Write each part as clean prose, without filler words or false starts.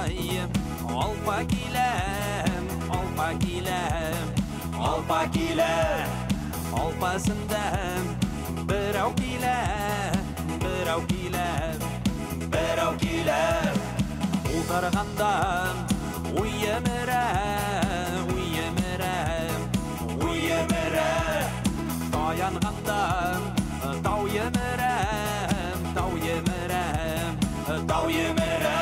ағай, алпа киләм, алпа киләм, алпа киләм. Алпасында берәү килә, берәү килә, берәү килә. Ултырғанда уй емерә, уй емерә, уй емерә. Таянғанда тау емерә, тау емерә, тау емерә.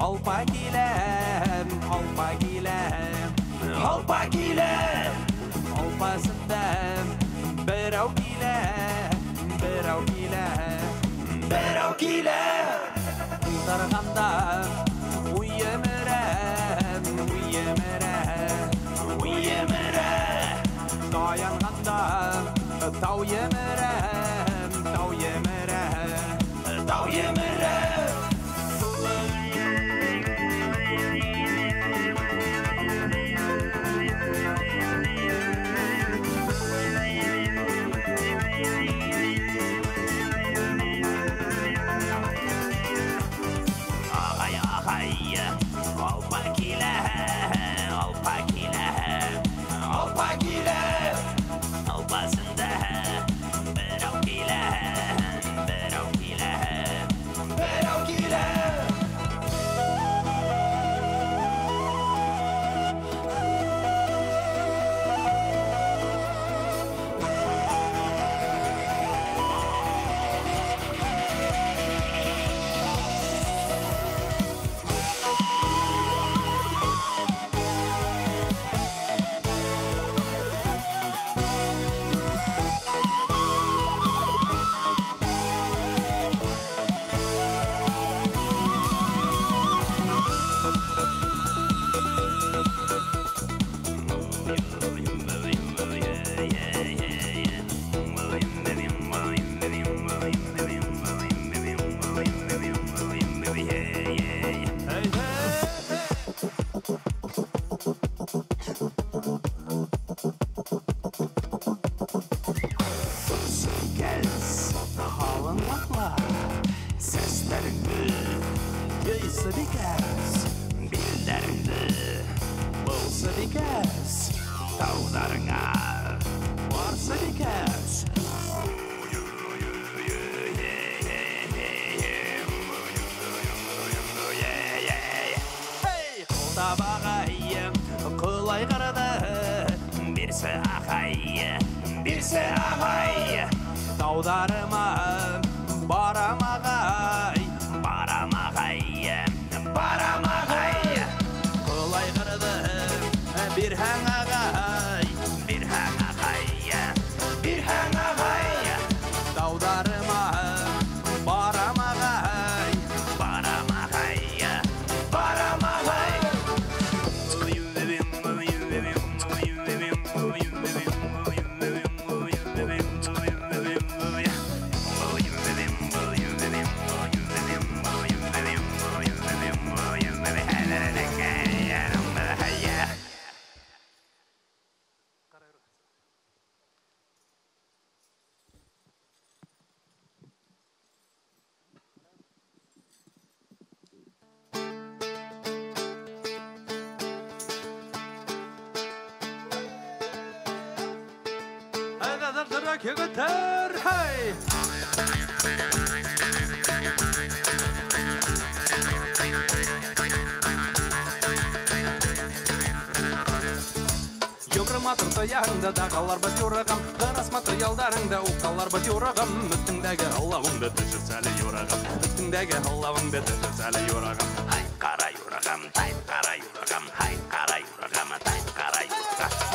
Алпа киләм, алпа киләм, алпа киләм. Алпасында берәү килә, берәү килә, берәү килә. Ултырғанда уй емерә, уй емерә, уй емерә. Таянғанда тау емерә, тау емерә, тау емерә. Тауҙарыма барам ағай, барам ағай, барам ағай. Ҡолайғырҙы бирһәң ағай, бирһәң ағай, бирһәң ағай. Тауҙарыма барам ағай, барам ағай, барам ағай. Hey! Тояғыңда дағалар бат юрағым, Қырасма тоялдарыңда уқалар бат юрағым, Үстіңдәгі аллауыңды төшірс әлі юрағым, Үстіңдәгі аллауыңды төшірс әлі юрағым. Ай, қара юрағым, тай, қара юрағым, ай, қара юрағым, тай, қара юрағым.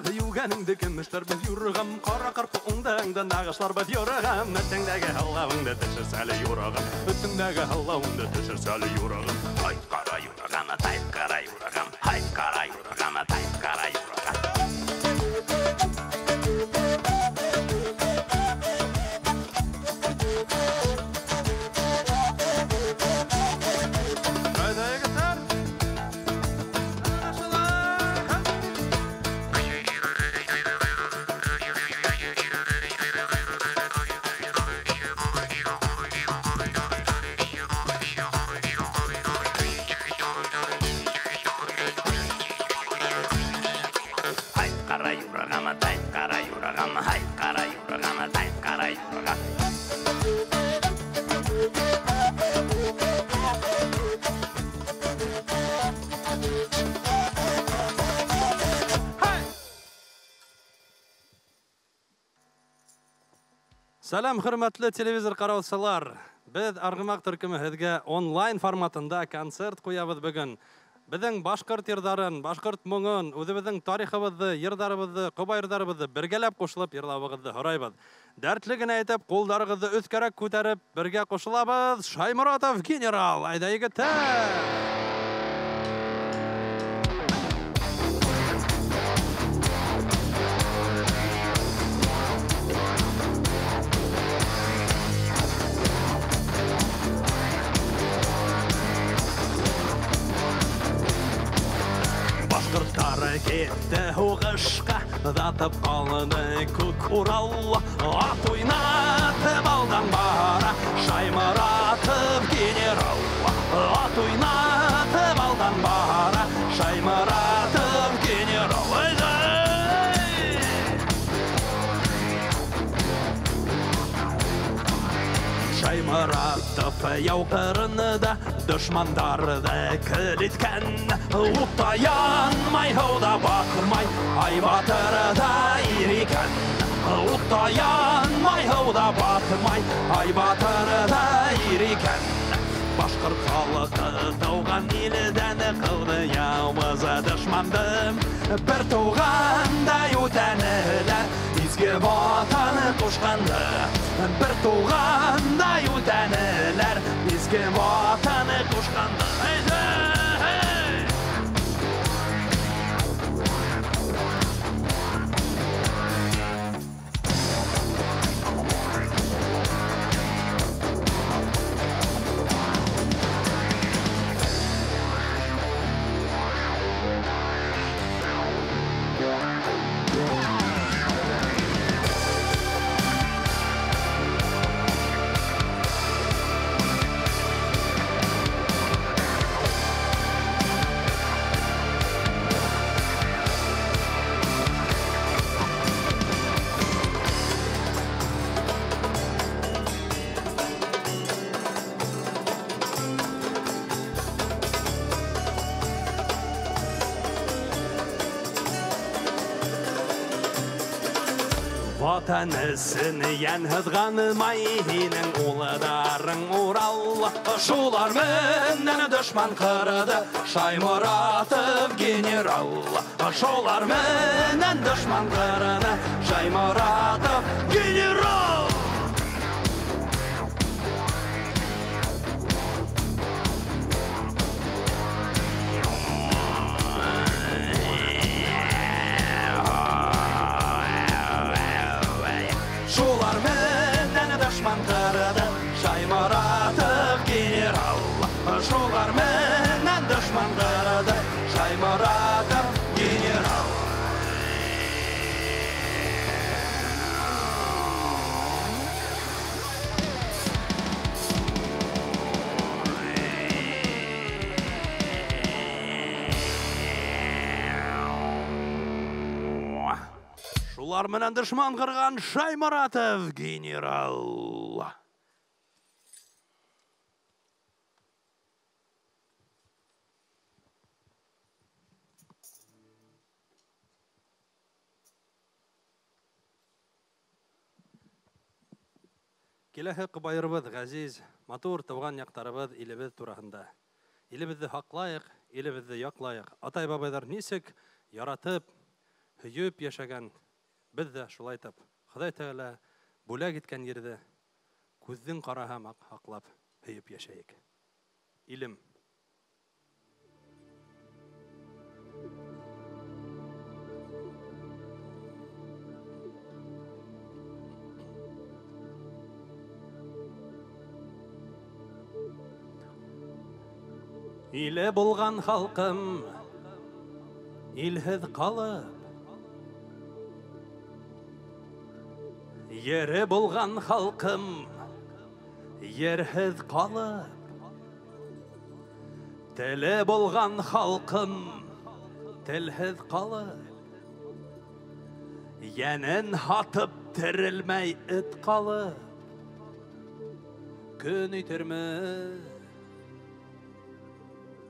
Өҫтөңдәге йүгәнеңде көмөшләрбеҙ юрғам, ҡара ҡарпы уңдаңда нағышларбыҙ юрғам. Өҫтөңдәге һаллауыңды төшөрсәле юрғам, өҫтөңдәге һаллауыңды төшөрсәле юрғам. Һайт ҡара юрғам, тайт ҡара юрғам, һайт ҡара юрғам, тайт ҡара юрғам. Сәләм, хөрмәтле телевизор ҡараусылар. Беҙ Арғымаҡ төркөмө һеҙгә онлайн форматында концерт ҡуябыҙ бөгөн. Беҙҙең башҡорт йырҙарын, башҡорт моңон, үҙебеҙҙең тарихыбыҙҙы, йырҙарыбыҙҙы, ҡоба йырҙарыбыҙҙы бергәләп ҡушылып йырлауығыҙҙы һорайбыҙ. Дәртле генә әйтеп, ҡулдарығыҙҙы өҫкәрәк күтәреп, бергә ҡушылабыҙ. Шайморатов генерал, айҙа егеттәр! Кетті һуғышҡа, ҙатып ҡалды күк Урал. Ат уйнатып алдан бара Шайморатов генерал. Ат уйнатып алдан бара Шайморатов генерал. Шайморатов яу ҡырында дошмандарҙы көл иткән. Утта янмай, һыуҙа батмай, ай батырҙа ир икән. Утта янмай, һыуҙа батмай, ай батырҙа ир икән. Башҡорт халҡы тыуған илдән ҡыуҙы яуыз дошманды. Бер туғандай үтәнеләр изге ватаны ҡушҡанды. Бер туғандай үтәнеләр изге ватаны ҡушҡанды. Ватан өсөн йән һыҙғанмай һинең улдарың Урал. Шулар менән дошман ҡырҙы Шайморатов генерал. Шулар менән дошман ҡырҙы Шайморатов генерал. Шулар менән дошман ҡырҙы Шайморатов генерал. Шулар менән дошман ҡырҙы Шайморатов генерал. Шулар менән дошман ҡырған Шайморатов генерал. Киләһе ҡыбайырыбыҙ ғәзиз, матур тыуған яҡтарыбыҙ, илебеҙ тураһында. Илебеҙҙе һаҡлайыҡ, илебеҙҙе яҡлайыҡ. Атай-бабайҙар нисек яратып, һөйөп йәшәгән. Беҙ ҙә шулай итеп Хоҙай Тәғәлә бүләк иткән ерҙе күҙҙең ҡараһы һымаҡ һаҡлап һөйөп йәшәйек. Илем. Иле булған халҡым илһеҙ ҡалып, ере булған халҡым ерһеҙ ҡалып, теле булған халҡым телһеҙ ҡалып, йәнен һатып терелмәй эт ҡалып, көн итерме,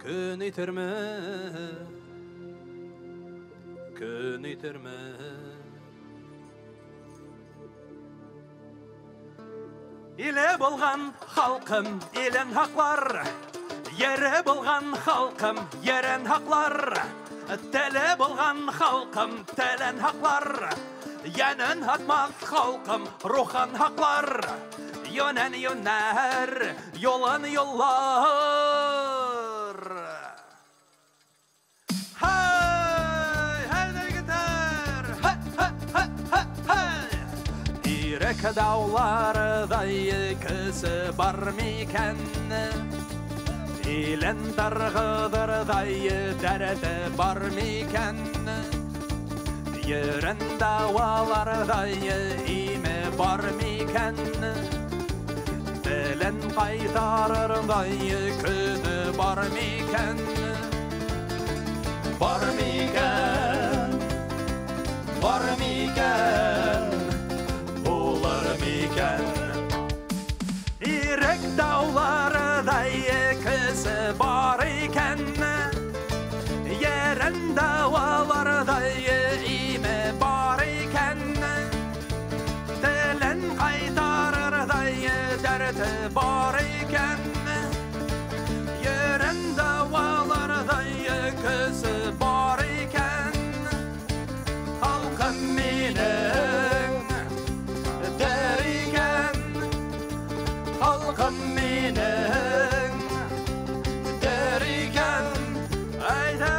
көн итерме, көн итерме. Иле булған халҡым илен һаҡлар, ере булған халҡым ерен һаҡлар, теле булған халҡым телен һаҡлар, йәнен һатмаҫ халҡым рухын һаҡлар, йүнен йүнәр, юлын юллар. Һай, һай, егеттәр! Һай, һай, һай, һай, һай! Ирек дауларҙай көсө бар микән? Илен торғоҙорҙай дәрте бар микән? Ерен дауаларҙай име бар микән? Телен ҡайтарырҙай көнө бар микән? Бар микән? Бар микән? Булыр микән? Ирек дауларҙай көсө бар икән, ерен дауаларҙай име бар икән, телен ҡайтарырҙай дәрте бар икән, ерен дауаларҙай көсө бар икән. Халҡым минең тере икән, халҡым минең тере икән. Әйҙә,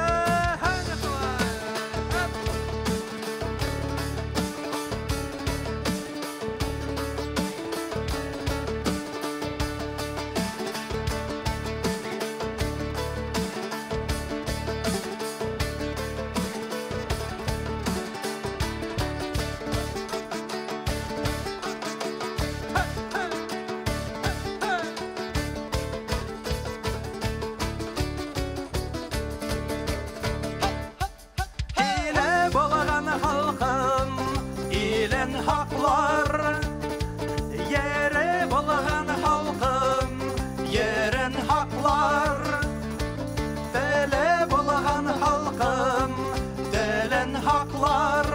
халҡым илен һаҡлар, ере булған халҡым ерен һаҡлар, теле булған халҡым телен һаҡлар,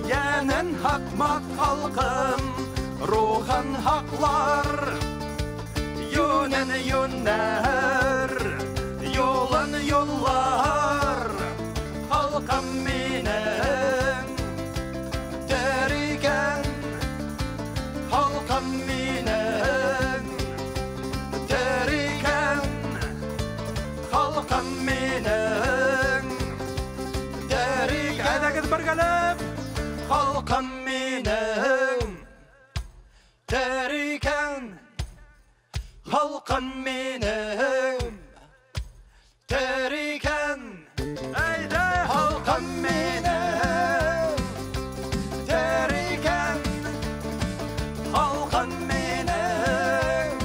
йәнен һатмаҫ халҡым рухын һаҡлар, йүнен йүнәр, юлын юллар. Халҡым минең тере икән, халҡым минең тере икән, халҡым минең тере икән. Әйҙәгеҙ бергәләп! Халҡым минең тере икән, халҡым минең тере икән. Әйҙә, халҡым минең тере икән, халҡым минең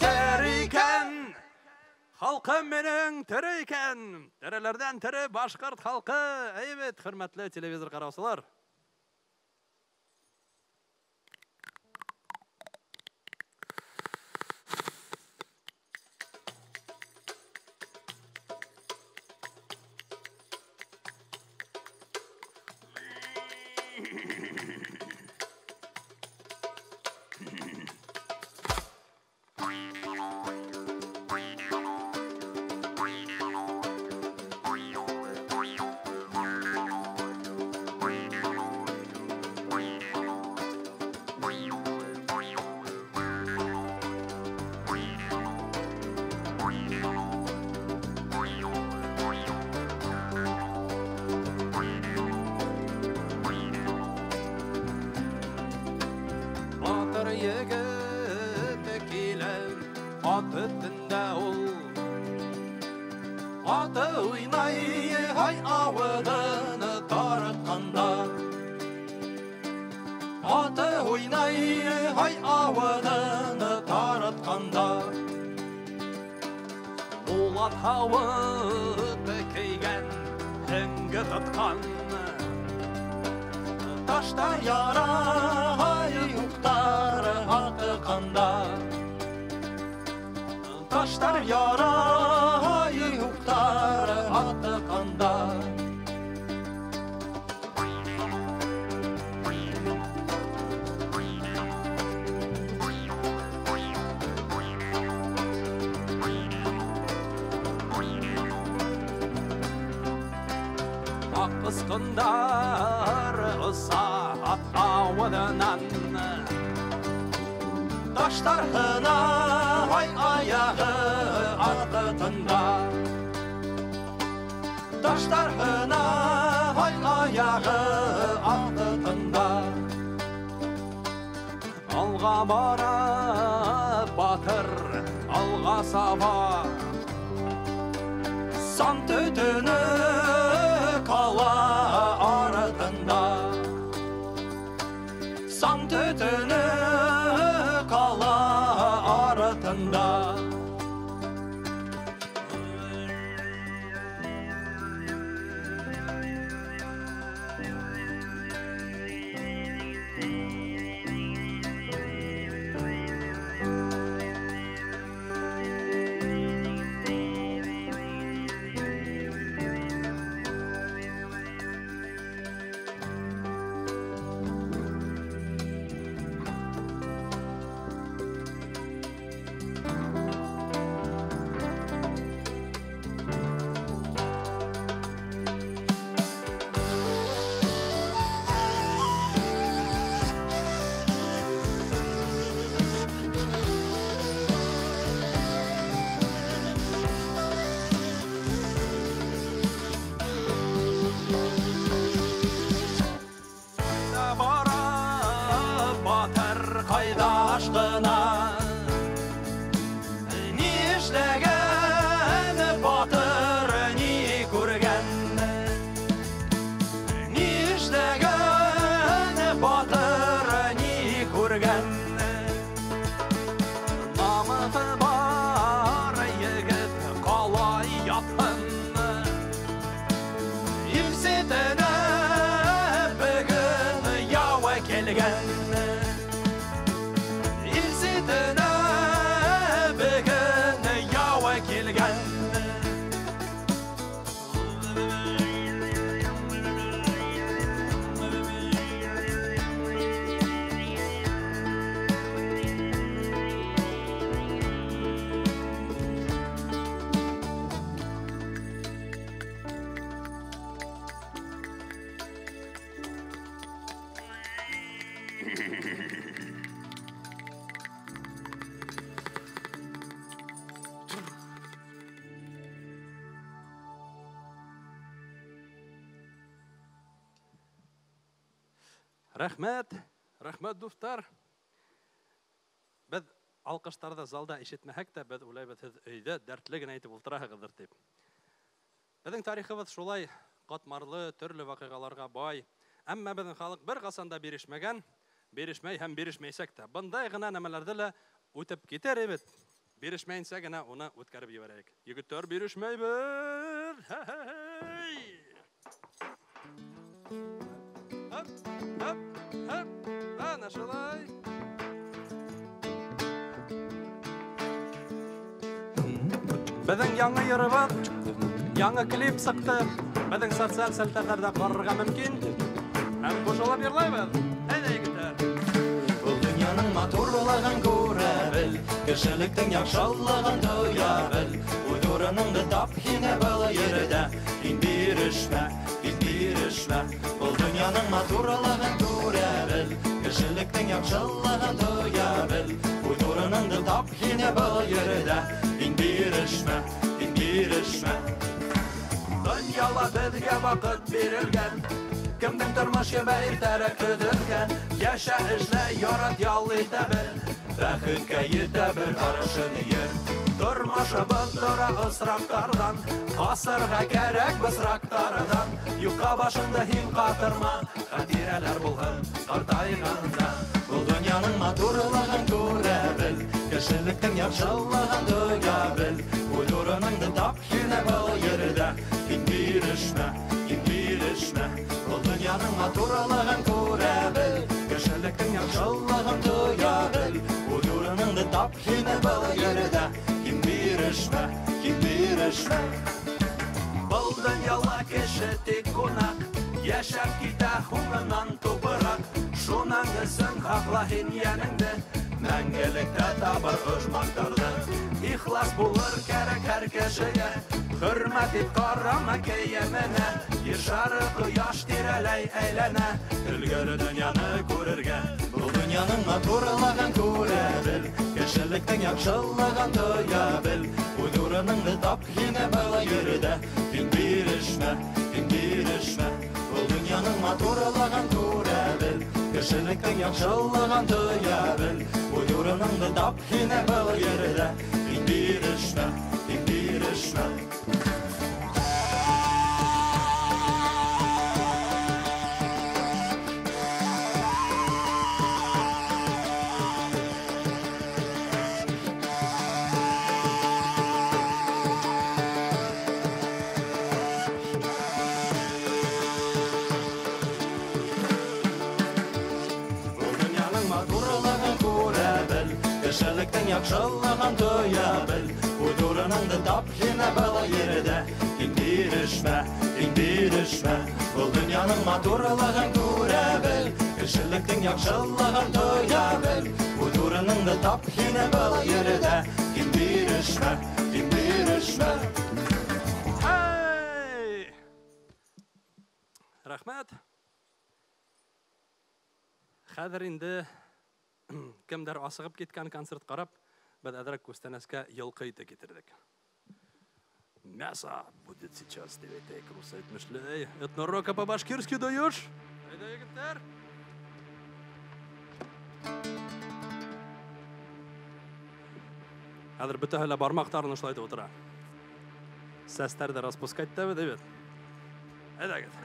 тере икән, халҡым минең тере икән. Тереләрҙән тере башҡорт халҡы. Әйбәт, хөрмәтле телевизор ҡараусылар. Аты уйнай, һай ауыҙын таратҡанда. Аты уйнай, һай ауыҙын таратҡанда. Булат һауыт кейгән, һөңгө тотҡан. Таштар яра, һай уҡтар атҡанда. Таштар яра, һай уҡтар атҡанда. Аҡ ысҡындар оса ат ауыҙынан. Таштар һына, һай аяғы артында. Таштар һына, һай аяғы артында. Алға бара батыр, алға саба. Сан төтөнө ҡала артында. Сан төтөнө ҡала артында. Рәхмәт, рәхмәт, дуҫтар. Беҙ алҡыштарҙы залда ишетмәһәк тә, беҙ уйлайбыҙ, һеҙ өйҙә дәртле генә әйтеп ултыраһығыҙҙыр тип. Беҙҙең тарихыбыҙ шулай ҡатмарлы, төрлө ваҡиғаларға бай. Әммә беҙҙең халыҡ бер ҡасан да бирешмәгән, бирешмәй һәм бирешмәйсәк тә. Бындай ғына нәмәләрҙе лә үтеп китер бит. Бирешмәйенсә генә уны үткәреп ебәрәйек. Егеттәр, бирешмәйбеҙ. Хей! Хоп, хоп, хоп. Ана шулай. Беҙҙең яңы йырыбыҙ, яңы клип сыҡты. Беҙҙең социаль селтәрҙәрҙә ҡарарға мөмкин. Һәм ҡушылып йырлайбыҙ. Әйҙә, егеттәр. Был донъяның матурлығын күрә бел, кешелектең яҡшылығын тоя бел. Үҙ урыныңды тап һине был ерҙә. Һин бирешмә, һин бирешмә. Был донъяның матурлығын күрә бел, кешелектең яҡшылығын тоя бел. Үҙ урыныңды тап һине был ерҙә. Һин бирешмә, һин бирешмә. Донъяла беҙгә ваҡыт бирелгән. Кемдең тормош йәмә иртәрәк төҙөлгән. Йәшә, эшлә, ярат, ял итә бел. Бәхеткә етә бер арышын ер. Тормошобоҙ тора осраҡтарҙан, ҡасырға кәрәк бысраҡтарҙан. Юҡҡа башыңды һин ҡатырма, хәтирәләр булһын ҡартайғанда. Был донъяның матурлығын күрә бел, кешелектең яҡшылығын тоя бел. Үҙ урыныңды тап һине был ерҙә, һин бирешмә, һин бирешмә. Был донъяның матурлығын күрә бел, кешелектең яҡшылығын тоя бел. Үҙ урыныңды тап һине был ерҙә, һин бирешмә, һин бирешмә. Был донъяла кеше тик ҡунаҡ, йәшәп китә һуңынан тупыраҡ. Шуның өсөн һаҡла һин йәнеңде, мәңгелектә табыр ожмахтарҙы. Ихлас булыр кәрәк һәр кешегә, хөрмәт ит ҡарама кейеменә. Ер шары ҡояш тирәләй әйләнә, өлгөр донъяны күрергә. Был донъяның матурлығын күрә бел, кешелектең яҡшылығын тоя бел. Үҙ урыныңды тап һине был ерҙә, һин бирешмә, һин бирешмә. Был донъяның матурлығын күрә бел, кешелектең яҡшылығын тоя бел. Үҙ урыныңды тап һине был ерҙә, һин бирешмә, һин бирешмә. Кешелектең яҡшылығын тоя бел, үҙ урыныңды тап һине был ерҙә, һин бирешмә, һин бирешмә. Был донъяның матурлығын күрә бел, кешелектең яҡшылығын тоя бел. Үҙ урыныңды тап һине был ерҙә, һин бирешмә, һин бирешмә. Эй! Рәхмәт. Хәҙер инде кемдәр асығып киткән концерт ҡарап, беҙ әҙерәк күстәнәскә йылҡы ите китерҙек. Мясо будет сейчас, девятей круса әйтмешләй. Этнорока по-башкирски даешь? Әйҙә, егеттәр! Хәҙер бөтәһе лә бармаҡтарын ошолайтып ултыра. Сәстәрҙе распускать итәбеҙ, әйбәт. Әйҙәгеҙ.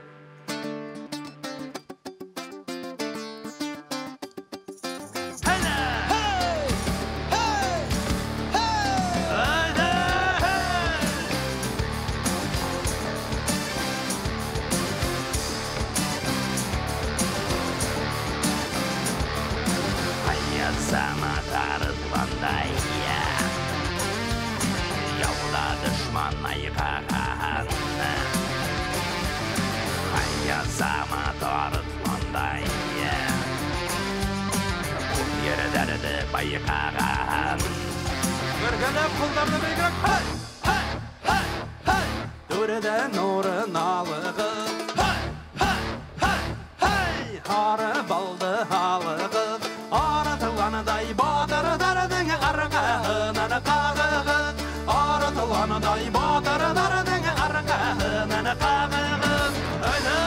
Бергәләп ҡулдарҙы бейегерәк. Һай, һай, һай, һай. Түрҙән урын алығыҙ. Һай, һай, һай, һай. Һары балды алығыҙ. Арыҫландай батырҙарҙың арҡаһынан ҡағығыҙ. Арыҫландай батырҙарҙың арҡаһынан ҡағығыҙ. Әйҙә!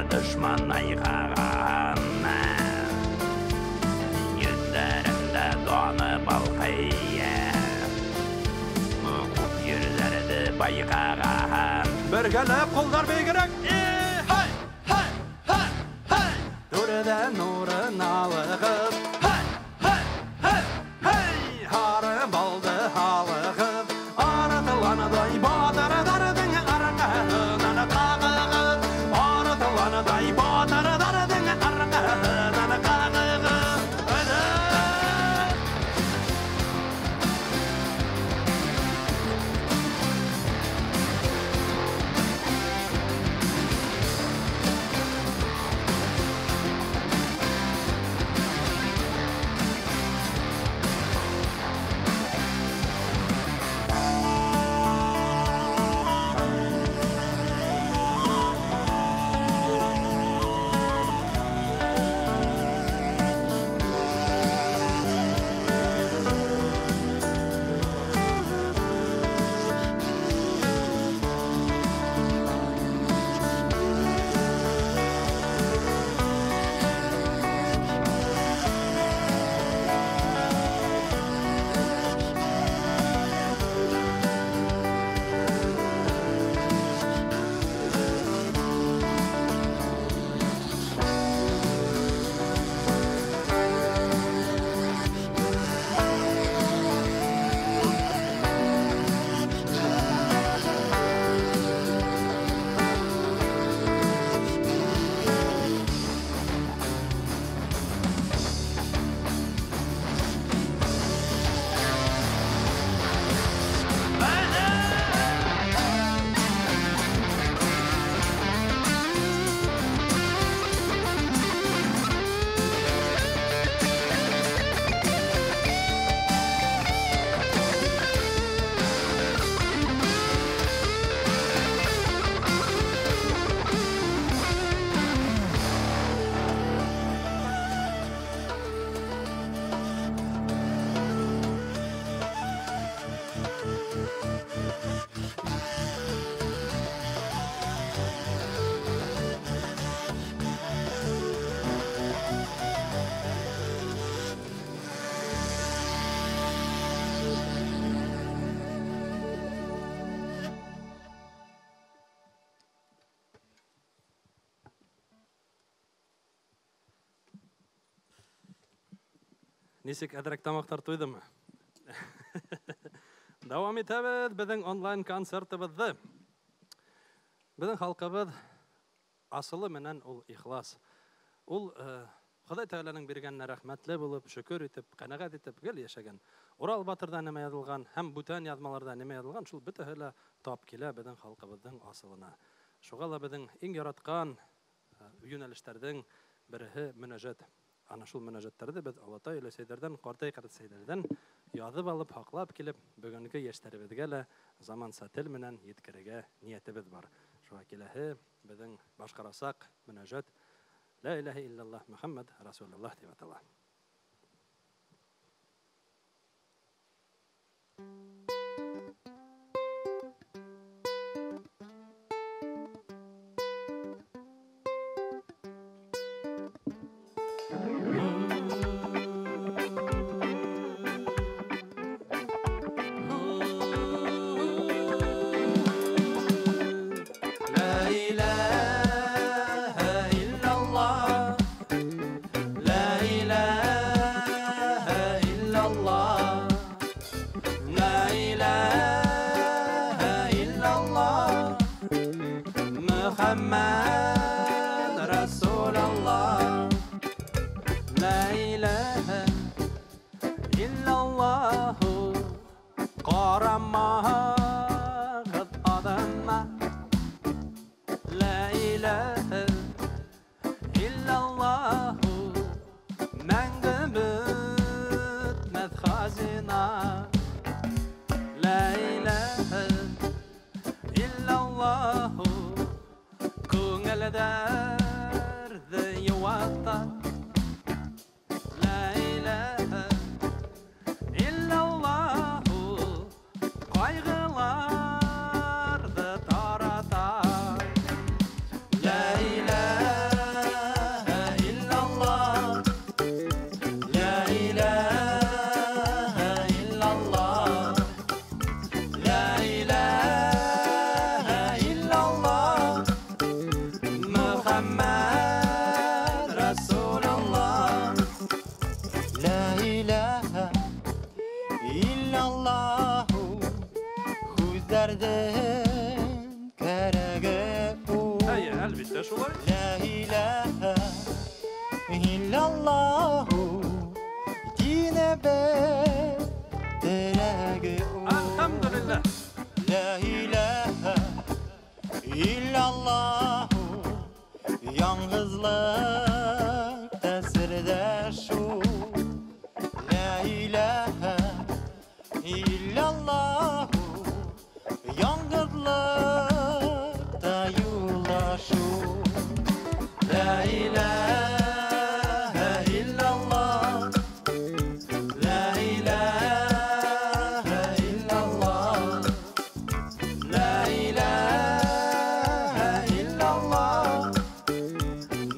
Дошман айғаған, йөҙҙәрендә даны балҡый, күп ерҙәрҙе байҡаған. Бергәләп ҡулдар бейегерәк. Һай, һай, һай, һай. Түрҙән урын алығыҙ. Һай, һай, һай, һай. Һары балды алығыҙ. Арыҫландай батырҙарҙың арҡаһынан ҡағығыҙ. Арыҫландай батырҙарҙың арҡаһынан ҡағығыҙ. Әйҙә! Нисек әҙерәк тамаҡтар туйҙымы? Дауам итәбеҙ беҙҙең онлайн концертыбыҙҙы. Беҙҙең халҡыбыҙ асылы менән ул ихлас. Ул Хоҙай Тәғәләнең биргәненә рәхмәтле булып, шөкөр итеп, ҡәнәғәт итеп гел йәшәгән. Урал батырҙа нимә яҙылған һәм бүтән яҙмаларҙа нимә яҙылған, шул бөтәһе лә тап килә беҙҙең халҡыбыҙҙың асылына. Шуға ла беҙҙең иң яратҡан йүнәлештәрҙең береһе мөнәжәт. Ана шул мөнәжәттәрҙе беҙ олатай өләсәйҙәрҙән, ҡартай ҡәртәсәйҙәрҙән яҙып алып, һаҡлап килеп, бөгөнгө йәштәребеҙгә лә заманса тел менән еткерергә ниәтебеҙ бар. Шуға киләһе беҙҙең башҡарасаҡ мөнәжәт Лә иләһә иллаллаһ Мөхәммәд Расулуллаһ тип атала.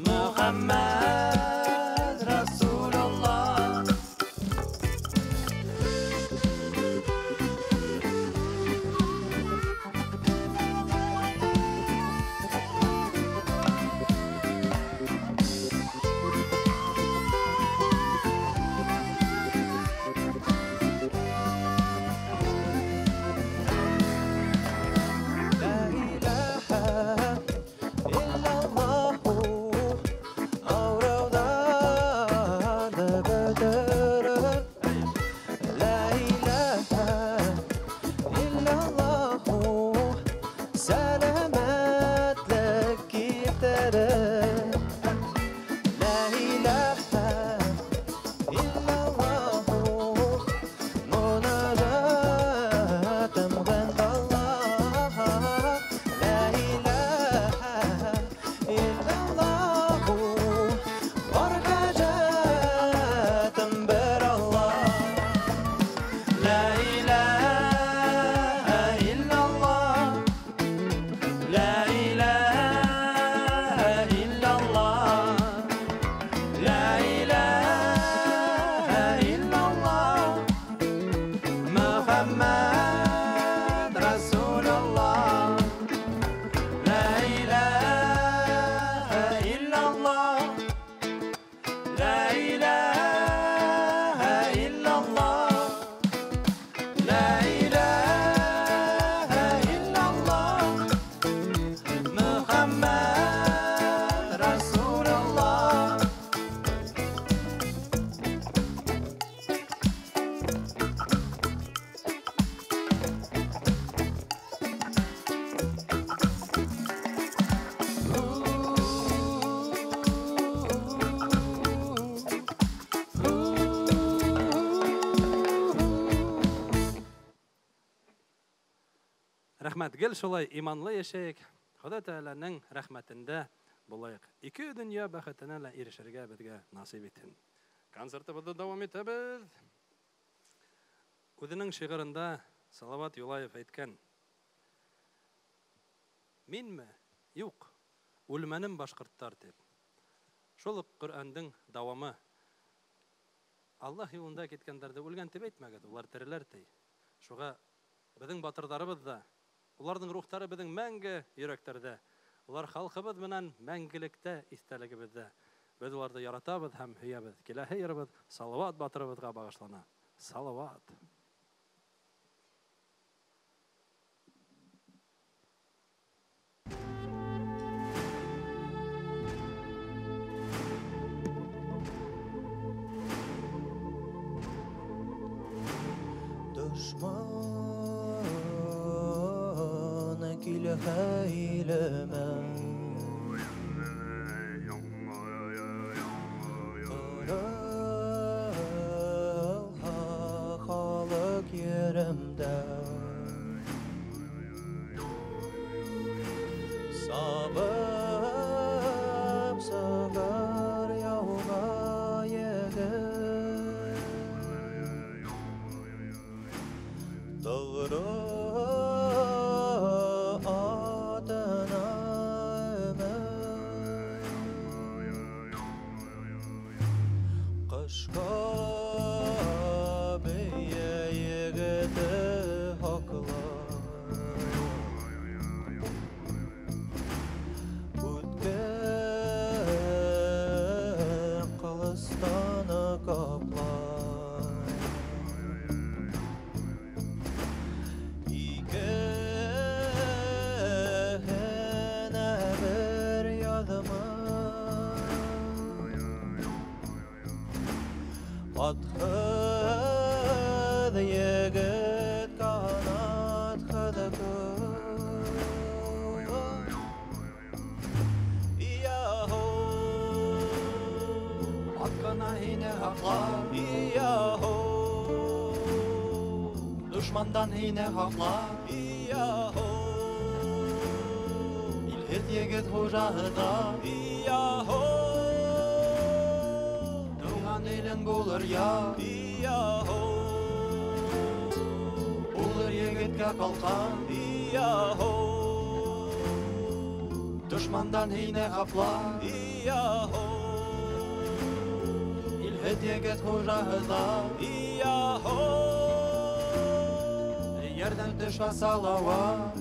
Muhammad Рәхмәт, гел шулай иманлы йәшәйек. Хоҙай Тәғәләнең рәхмәтендә булайыҡ. Ике донъя бәхетенә лә ирешергә беҙгә насип итһен. Концертыбыҙҙы дауам итәбеҙ. Үҙенең шиғырында Салават Юлаев әйткән: Минме? Юҡ, үлмәнем башҡорттар тип. Шул уҡ Ҡөрьәндең дауамы. Аллаһ юлында киткәндәрҙе үлгән тип әйтмәгеҙ, улар тереләр ти. Шуға беҙҙең батырҙарыбыҙ ҙа, уларҙың рухтары беҙҙең мәңге йөрәктәрҙә. Улар халҡыбыҙ менән мәңгелектә иҫтәлегебеҙҙә. Беҙ уларҙы яратабыҙ һәм һөйәбеҙ. Киләһе йырыбыҙ Салават батырыбыҙға бағышлана. Салават. Дошман килһә илемә, ҡырылһа халыҡ еремдә, сабып сығыр яуға егет, тоғро атына өмөт. Ҡышҡа бейә егете һаҡлар, үткер ҡылыстан ҡаплар. Икеһенә бер яҙмыш, атһыҙ егет ҡанатһыҙ ҡош. Ияһу, ат ҡына һине һаҡлар, ияһу, дошмандан һине һаҡлар, ияһу, илһеҙ егет хужаһы ҙа, ияһу, тыуған илең булыр яр, ияһу, булыр егеткә ҡалҡан, ияһу, дошмандан һине һаҡлар, ияһу, илһеҙ егет хужаһы ҙа, ияһу, эйәрҙән төшмә Салауат.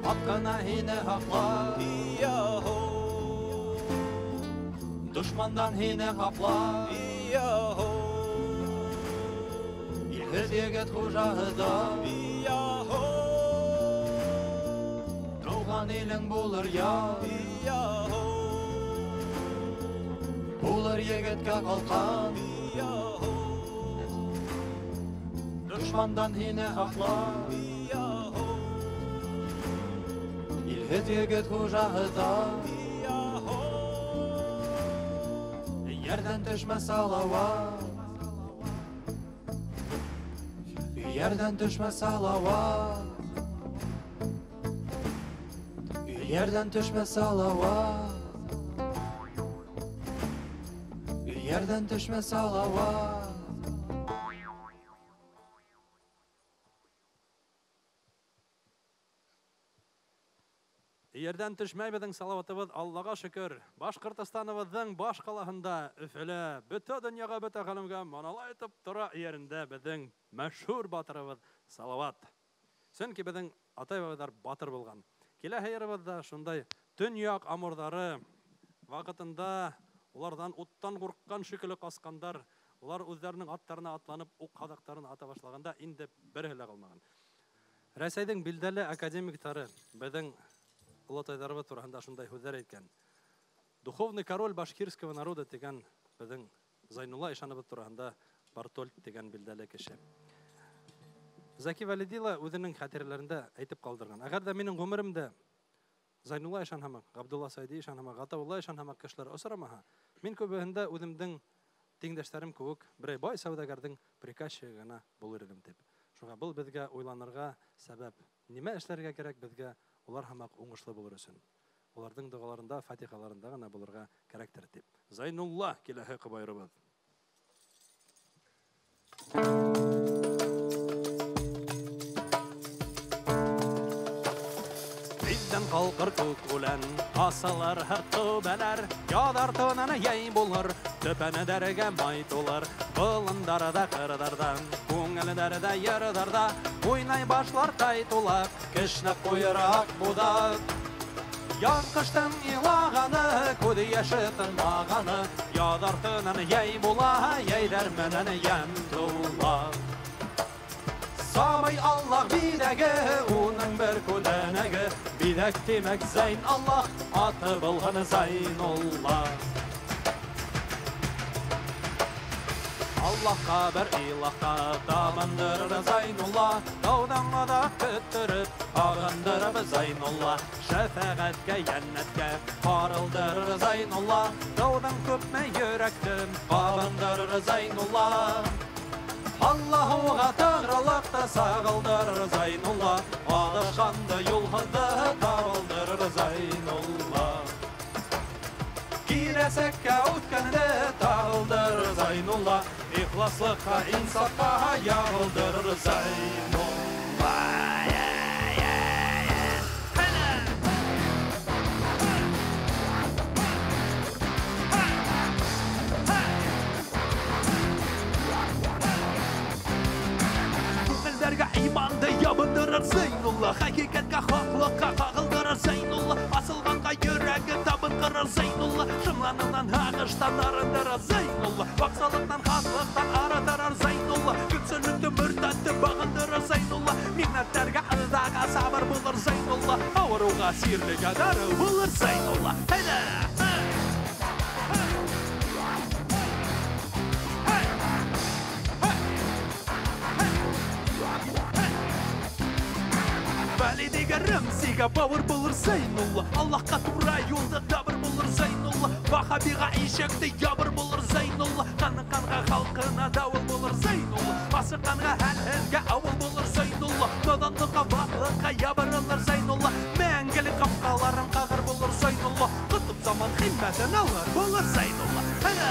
Ат ҡына һине һаҡлар, ияһу, дошмандан һине һаҡлар, ияһу, илһеҙ егет хужаһы ҙа, ияһу, тыуған илең булыр яр, ияһу, булыр егеткә ҡалҡан, ияһу, дошмандан һине һаҡлар, ияһу, илһеҙ егет хужаһы ҙа, ияһу, эйәрҙән төшмә Салауат, эйәрҙән төшмә Салауат, эйәрҙән төшмә Салауат, эйәрҙән төшмә Салауат. Ерҙән төшмәй беҙҙең Салаватыбыҙ, Аллаға шөкөр. Башҡортостаныбыҙҙың баш ҡалаһында, Өфөлә, бөтә донъяға, бөтә ғаләмгә маналайтып тора ерендә беҙҙең мәшһүр батырыбыҙ Салават. Сөнки беҙҙең атай-бабайҙар батыр булған. Киләһе йырыбыҙҙа шундай төньяҡ амурҙары ваҡытында уларҙан уттан ҡурҡҡан шикелле ҡасҡандар, улар үҙҙәренең аттарына атланып, уҡ һаҙаҡтарын ата башлағанда инде береһе лә ҡалмаған. Рәсәйҙең билдәле академиктары беҙҙең олатайҙарыбыҙ тураһында шундай һүҙҙәр әйткән. Духовный король башкирского народа тигән беҙҙең Зайнулла ишаныбыҙ тураһында Бартольд тигән билдәле кеше. Зәки Вәлиди ла үҙенең хәтирәләрендә әйтеп ҡалдырған. Әгәр дә минең ғүмеремдә Зайнулла ишан һымаҡ, Ғабдулла Сайди ишан һымаҡ, Ғатаулла ишан һымаҡ кешеләр осрамаһа, мин күбеһендә үҙемдең тиңдәштәрем кеүек берәй бай сауҙагәрҙең приказчигы ғына булыр инем тип. Шуға был беҙгә уйланырға сәбәп. Нимә эшләргә кәрәк беҙгә улар һымаҡ уңышлы булыр өсөн? Уларҙың доғаларында, фатихаларында ғына булырға кәрәктер тип. Зайнулла киләһе ҡыбайырыбыҙ. Тиҙҙән ҡалҡыр күк үлән, асылыр һыр түбәләр, яҙ артынан йәй булыр, төпәнедәргә май тулыр, болондарҙа, ҡырҙарҙа, күңелдәрҙә, йырҙарҙа уйнай башлар тай тулаҡ, кешнәп ҡуйыр аҡбуҙат. Яҙ ҡыштың илағаны, күҙ йәше тынмағаны, яҙ артынан йәй була, йәйҙәр менән йәм тула. Самай Аллаһ биҙәге, уның бер күҙәнәге, биҙәк тимәк Зәйн Аллаһ, аты булһын Зайнулла. Аллаһҡа бер илаһҡа табындырыр Зайнулла, тауҙан аҙаҡ көттөрөп, ағындырып Зайнулла, шәфәғәткә, йәннәткә ҡарылдырыр Зайнулла, тауҙан күпме йөрәкте ҡабындырыр Зайнулла. Аллаһуға тағрылыҡты сағылдырыр Зайнулла, аҙашҡанды юлһыҙҙы табылдырыр Зайнулла. Киләсәккә үткәнде тағылдырыр Зайнулла, ихласлыҡҡа, инсафҡа яғылдырыр Зайнулла. Иманды ябындырыр Зайнулла, хәҡиҡәткә, хаҡлыҡҡа ҡағылдырыр Зайнулла, асылғанға йөрәге табын ҡырыр Зайнулла, шымланынан һағыштан арындырыр Зайнулла, ваҡсалыҡтан, хаслыҡтан арындырыр Зайнулла, көнсөллөктө, мөртәтте бағындырыр Зайнулла, михнәттәргә, ыҙаға сабыр булыр Зайнулла, ауырыуға, сирлегә дарыу булыр Зайнулла. Әйҙә! Вәлидигә, Рәмзигә бауыр булыр Зайнулла, Аллаһҡа тура юлды табыр булыр Зайнулла, Ваһабиға ишекте ябыр булыр Зайнулла, ҡаныҡҡанға халҡына дауыл булыр Зайнулла, асыҡҡанға хәлһеҙгә ауыл булыр Зайнулла, наҙанлыҡҡа, ваҡлыҡҡа ябырылыр Зайнулла, мәңгелек ҡапҡаларын ҡағыр булыр Зайнулла, ҡотоп заман химмәтен алыр булыр Зайнулла. Әйҙә!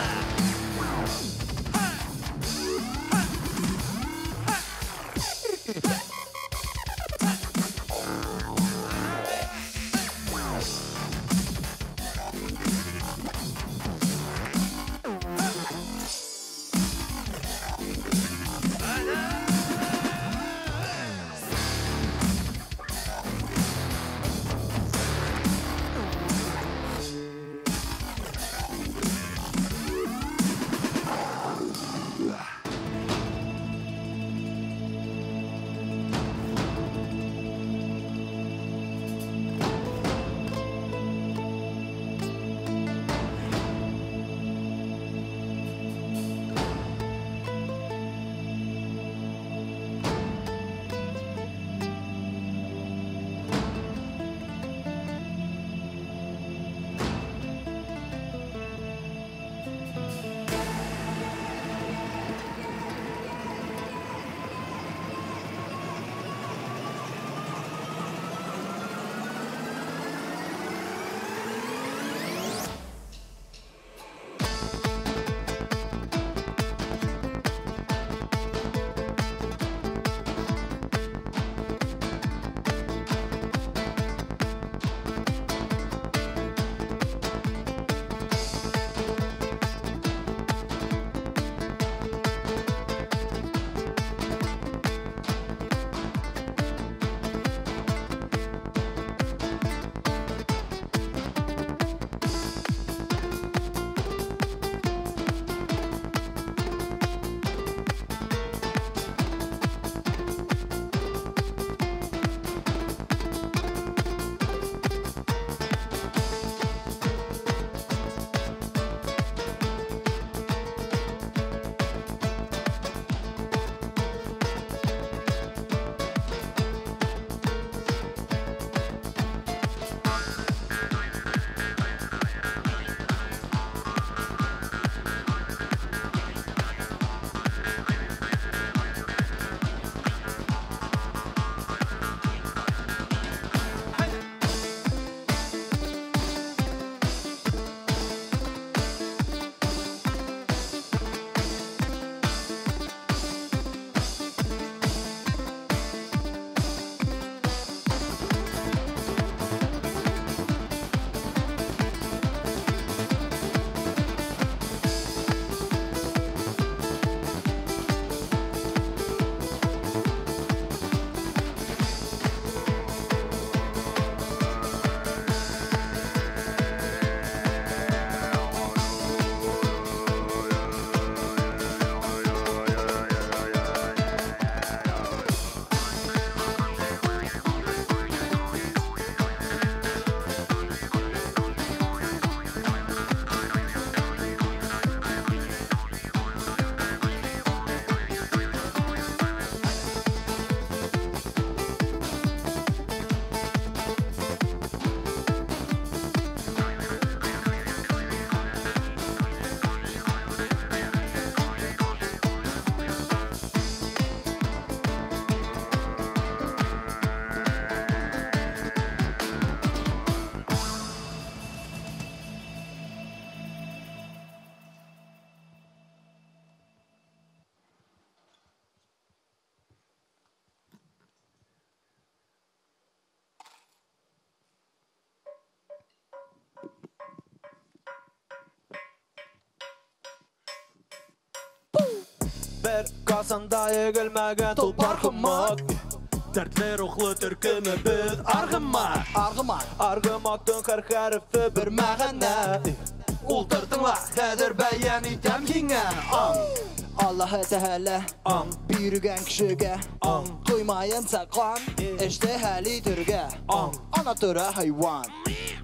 Бер ҡасан да егелмәгән толпар һымаҡ. Дәртле рухлы төркөмөбөҙ Арғымаҡ. Арғымаҡ. Арғымаҡтың һәр хәрефе бер мәғәнә. Ултыр тыңла, хәҙер бәйән итәм һиңә. Аң. Аллаһы Тәғәлә Аң. биргән кешегә Аң. ҡуймайынса ҡан эште хәл итергә. Аң. Ана тора хайуан.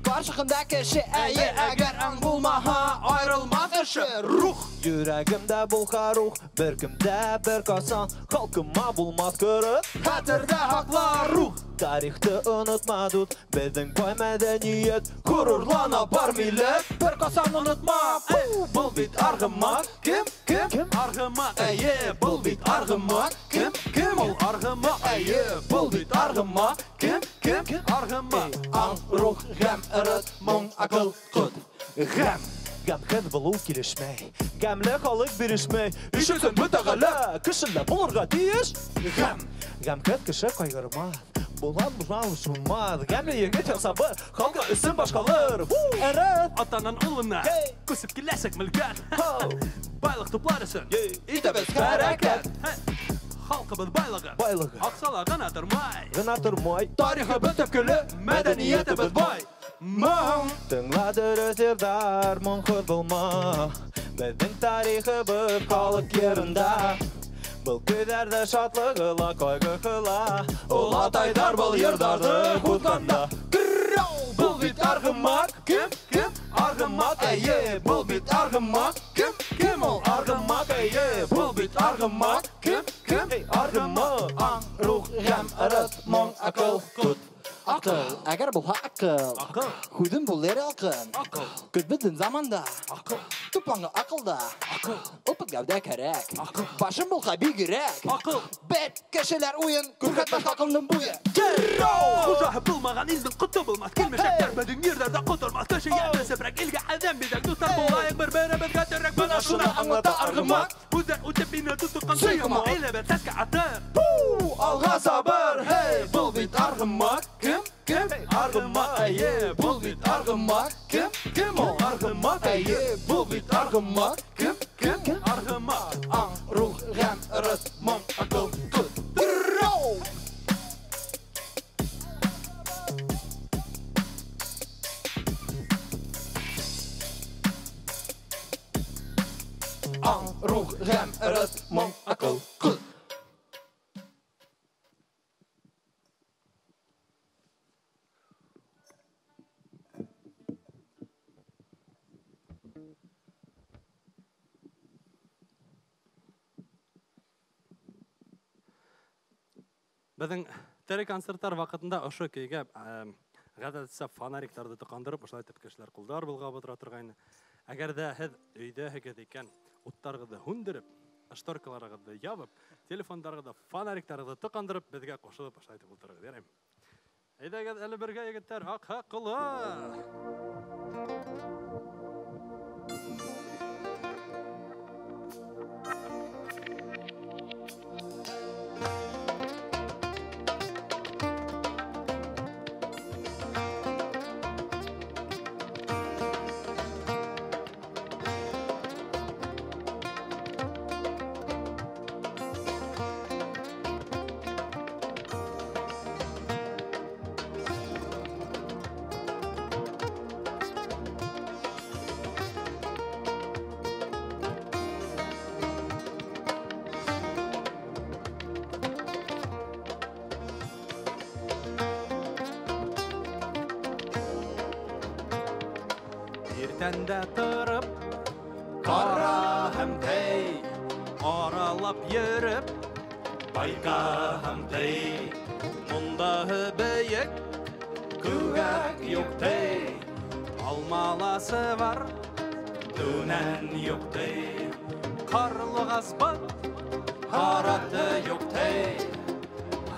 Ҡаршыһында кеше, әйе, әгәр аң булмаһа, айырылмаҫ эше рух. Йөрәгемдә булһа рух, бер кемдә бер ҡасан халҡыма булмаҫ ҡырыҫ. Хәтерҙә һаҡла рух. Тарихты онотма, дуҫ, беҙҙең бай мәҙәниәт, ғорурлана бар милләт. Бер ҡасан онотма, Был бит арғымаҡ, кем, кем? Кем? Арғымаҡ, Эйе, был бит арғымаҡ, Кем, кем ул арғымаҡ? Эйе, был бит арғымаҡ, Кем, кем? Арғымаҡ. Аң, рух, ғәм, ырыҫ, моң, аҡыл, ҡот. Ғәм. Ғәмһеҙ булыу килешмәй, ғәмле халыҡ бирешмәй. Ишетһен бөтә ғаләм, кешеләр булырға тейеш. Ғәм. Ғәмһеҙ кеше ҡайғырмаҫ, булан булан шулмаҫ. Ғәмле егет һәм сабыр, халҡы өсөн баш ҡалыр. Ырыҫ. Атанан улына Hey. күсеп киләсәк мөлкәт. Ho. Байлыҡ туплар өсөн Итәбеҙ хәрәкәт. Халҡыбыҙ байлығы Байлығы. Аҡсала ғына тормай. Ғына тормай. Тарихыбыҙ төпкөлө, мәҙәниәтебеҙ бай. Моң. Тыңла дөрөҫ йырҙар, моңһоҙ булма. Беҙҙең тарихыбыҙ халыҡ йырында. Был көйҙәрҙе шатлығы ла, ҡайғыһы ла. Олатайҙар был йырҙарҙы һуҙғанда. Был бит арғымаҡ, Кем, кем? Арғымаҡ, Эйе, был бит арғымаҡ, Кем, кем ул арғымаҡ, эйе, был бит арғымаҡ, Кем, кем? Арғымаҡ. Аң, рух, ғәм, ырыҫ, моң, аҡыл, ҡот. Аҡыл, әгәр булһа аҡыл, Аҡыл. һүҙем булыр ялҡын. Аҡыл. Көт беҙҙең заманда, Аҡыл. тупланған аҡыл да, Аҡыл. опыт гәүҙә кәрәк. Аҡыл. Башым булһа бигерәк. Аҡыл. Бер кешеләр уйын, күрһәтмәҫ аҡылның буйы. Хужаһы булмаған илдең ҡото булмаҫ. Килмешәктәр беҙҙең ерҙәрҙә ҡотормаҫ. Кешегә бесеберәк, илгә әҙәм биҙәк. Дуҫтар булайыҡ, бер-беребеҙгә терәк. Бына шуны аңлата арғымаҡ. Үҙҙәр үтеп мине тотоҡҡан Сөйкөмәк. Әйләбеҙ сәскә атып. Алға сабыр, һей, был бит арғымаҡ, Кем, кем? Арғымаҡ, Эйе, был бит арғымаҡ, Кем, кем ул арғымаҡ, Эйе, был бит арғымаҡ, Кем, кем? Арғымаҡ. Аң, рух, ғәм, ырыҫ, моң, аҡыл, ҡот. Аң, рух, ғәм, ырыҫ, моң, аҡыл, ҡот. Беҙҙең тере концерттар ваҡытында ошо көйгә ғәҙәтсә фонариктарҙы тоҡандырып, ошолай итеп кешеләр ҡулдар болғап ултыра торғайны. Әгәр ҙә һеҙ өйҙәһегеҙ икән, уттарығыҙҙы һүндереп, шторкаларығыҙҙы ябып, телефондарығыҙҙы, фонариктарығыҙҙы тоҡандырып, беҙгә ҡушылып ошолай итеп ултырығыҙ, яраймы? Әйҙәгеҙ әле бергә, егеттәр, аҡһаҡлы! Иртәндә тороп, Ҡараһым тей, аралап йөрөп, байҡаһым тей, Мондаһы бейек, күгәк юҡ тей, алмаласы бар, дүнән юҡ тей, ҡарлуғас бот, һараты юҡ тей,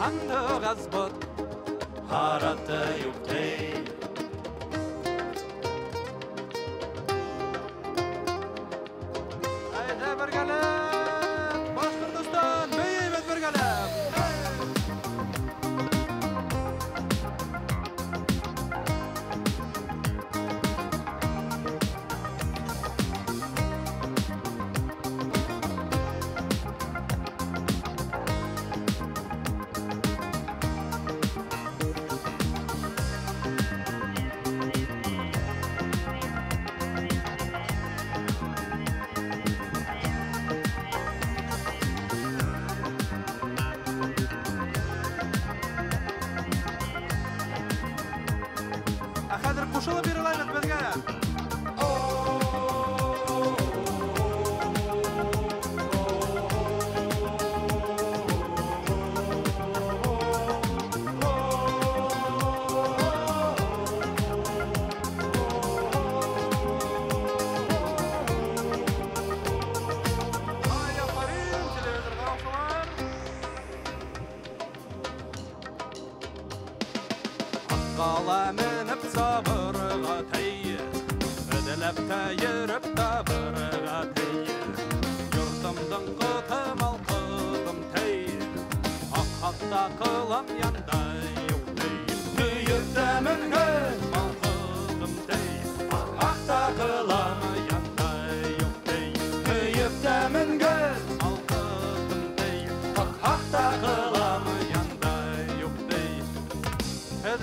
һандуғас бот, һараты юҡ тей. Әйҙә бергәләп, Башҡортостан, бейейбеҙ бергәләп! Ҡушылып йырлайбыҙ беҙгә.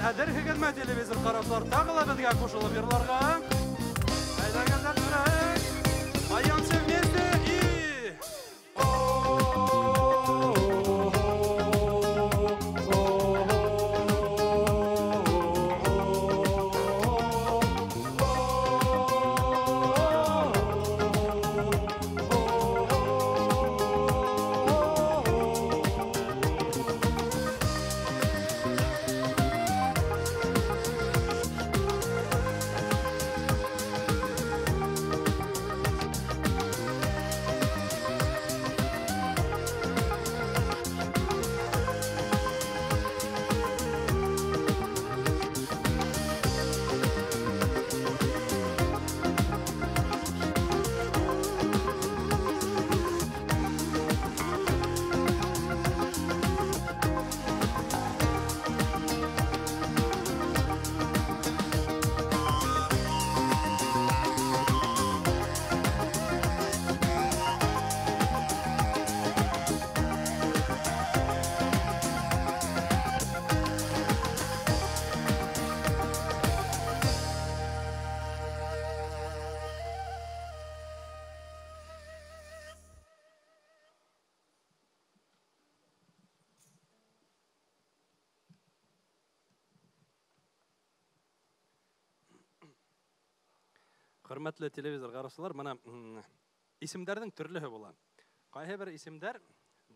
Әҙерһегеҙме, телевизор ҡараусылар, тағы ла беҙгә ҡушылып йырларға? Әйҙәгеҙ, әҙерәк! Поем все вместе и... Хөрмәтле телевизор ҡараусылар, мына исемдәрҙең төрлөһө була. Ҡайһы бер исемдәр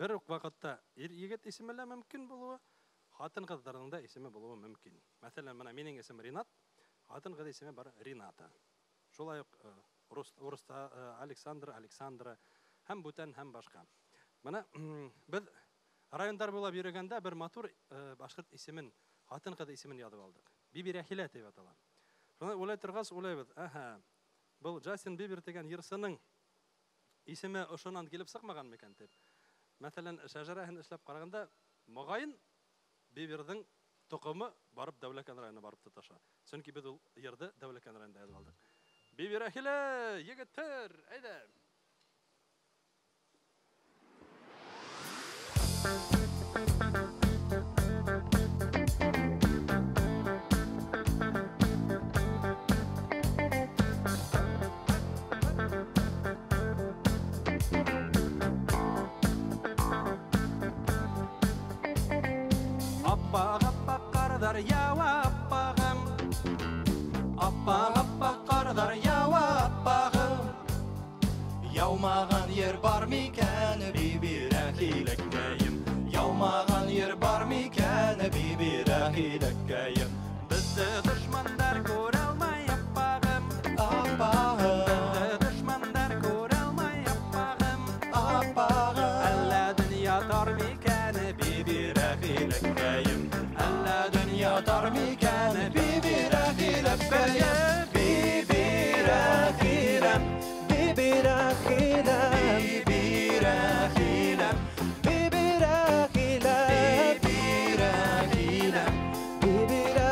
бер үк ваҡытта ир-егет исеме лә мөмкин булыуы, ҡатын-ҡыҙҙарҙың да исеме булыуы мөмкин. Мәҫәлән, мына минең исем Ринат, ҡатын-ҡыҙ исеме бар Рината. Шулай уҡ урыҫта Александр, Александра һәм бүтән һәм башҡа. Мына беҙ райондар буйлап йөрөгәндә бер матур башҡорт исемен, ҡатын-ҡыҙ исемен яҙып алдыҡ. Бибирәхилә тип атала. Шуны уйлай торғас, уйлайбыҙ, әһә, был Джастин Бибер тигән йырсының исеме ошонан килеп сыҡмаған микән тип. Мәҫәлән, шәжәрәһен эшләп ҡарағанда, моғайын Биберҙең тоҡомо барып Дәүләкән районына барып тоташа. Сөнки беҙ ул йырҙы Дәүләкән районында яҙып алдыҡ. Бибирәхилә, егеттәр, әйҙә! Яуа аппағым, аппақ аппақ қардар яуа аппағым. Яумаған ер бар микән, Бибирәхиләкәйем? Яумаған ер бар микән, Бибирәхиләкәйем? Беҙҙе дошмандар күрә алмай, аппағым, аппағым. Беҙҙе дошмандар күрә алмай, аппағым, аппағым. Әллә донъя тар микән, Бибирәхиләкәйем? Әллә донъя тар микән, Бибирәхиләкәйем? Бибирәхиләм, Бибирәхиләм, Бибирәхиләм, Бибирәхиләм, Бибирәхиләм, Бибирәхиләм.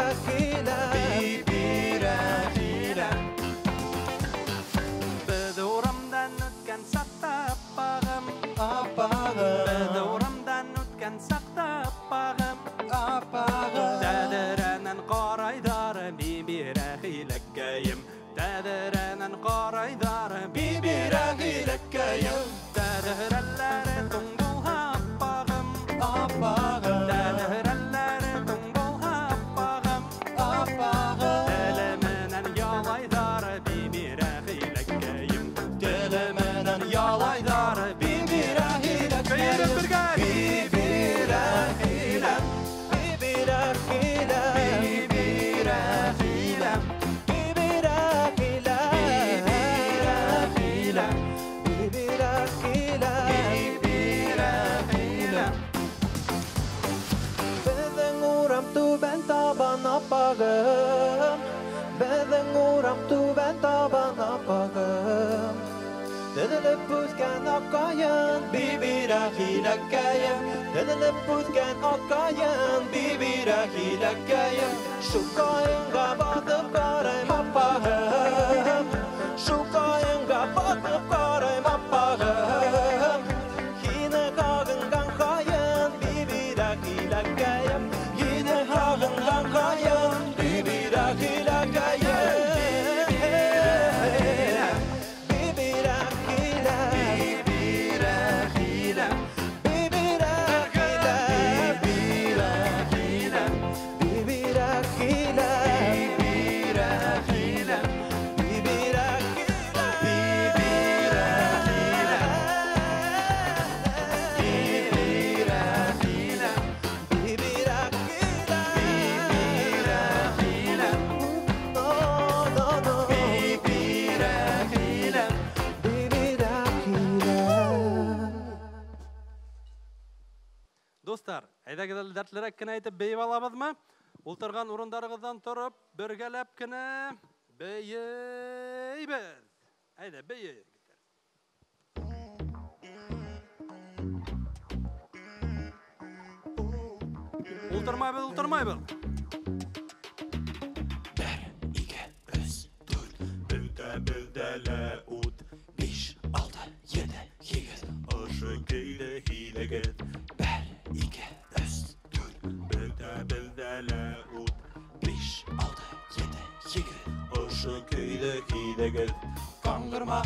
Бибирәхиләкәем, теҙелеп үҫкән аҡҡайын, бибирәхиләкәем, шул ҡайынға баҫып ҡарайым аппағым, шул ҡайынға баҫып ҡарайым аппағым, һине һағынған һайын, бибирәхиләкәем, һине һағынған һайын, бибирәхиләкәем. Дуҫтар, әйҙәгеҙ әле дәртлерәк кенә итеп бейеп алабыҙмы? Ултырған урындарығыҙҙан тороп, бергәләп кенә бейейбеҙ. Әйҙә, бейейек. Ултырмайбыҙ, ултырмайбыҙ. 1, 2, 3, 4, бөтәбеҙҙә лә ут. 5, 6, 7, 8, ошо көйҙө һөйләгеҙ. 1, 2, 3, 4, бөтәбеҙҙә лә ут. 5, 6, 7, 8, ошо көйҙө һөйләгеҙ. Ҡаңғырма,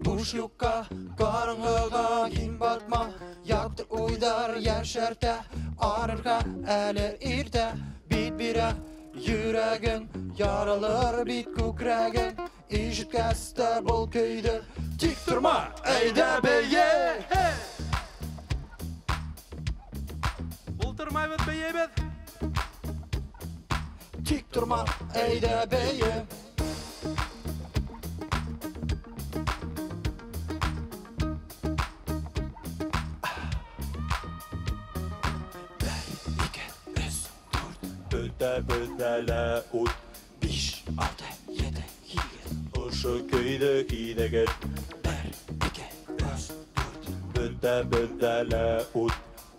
буш юҡҡа, ҡараңғыға һин батма. Яҡты уйҙар йәшәртә, арырға әле иртә. Бит бирә йөрәгең, яралыр бит күкрәгең. Ишеткәс тә был көйҙө, тик торма, әйҙә бейе. Ултырмайбыҙ, бейейбеҙ. Тик торма, әйҙә бейе. Бөтәбеҙҙә лә ут. 5, 6, 7, 8, ошо көйҙө һөйләгеҙ. 1, 2, 3, 4, бөтәбеҙҙә лә ут.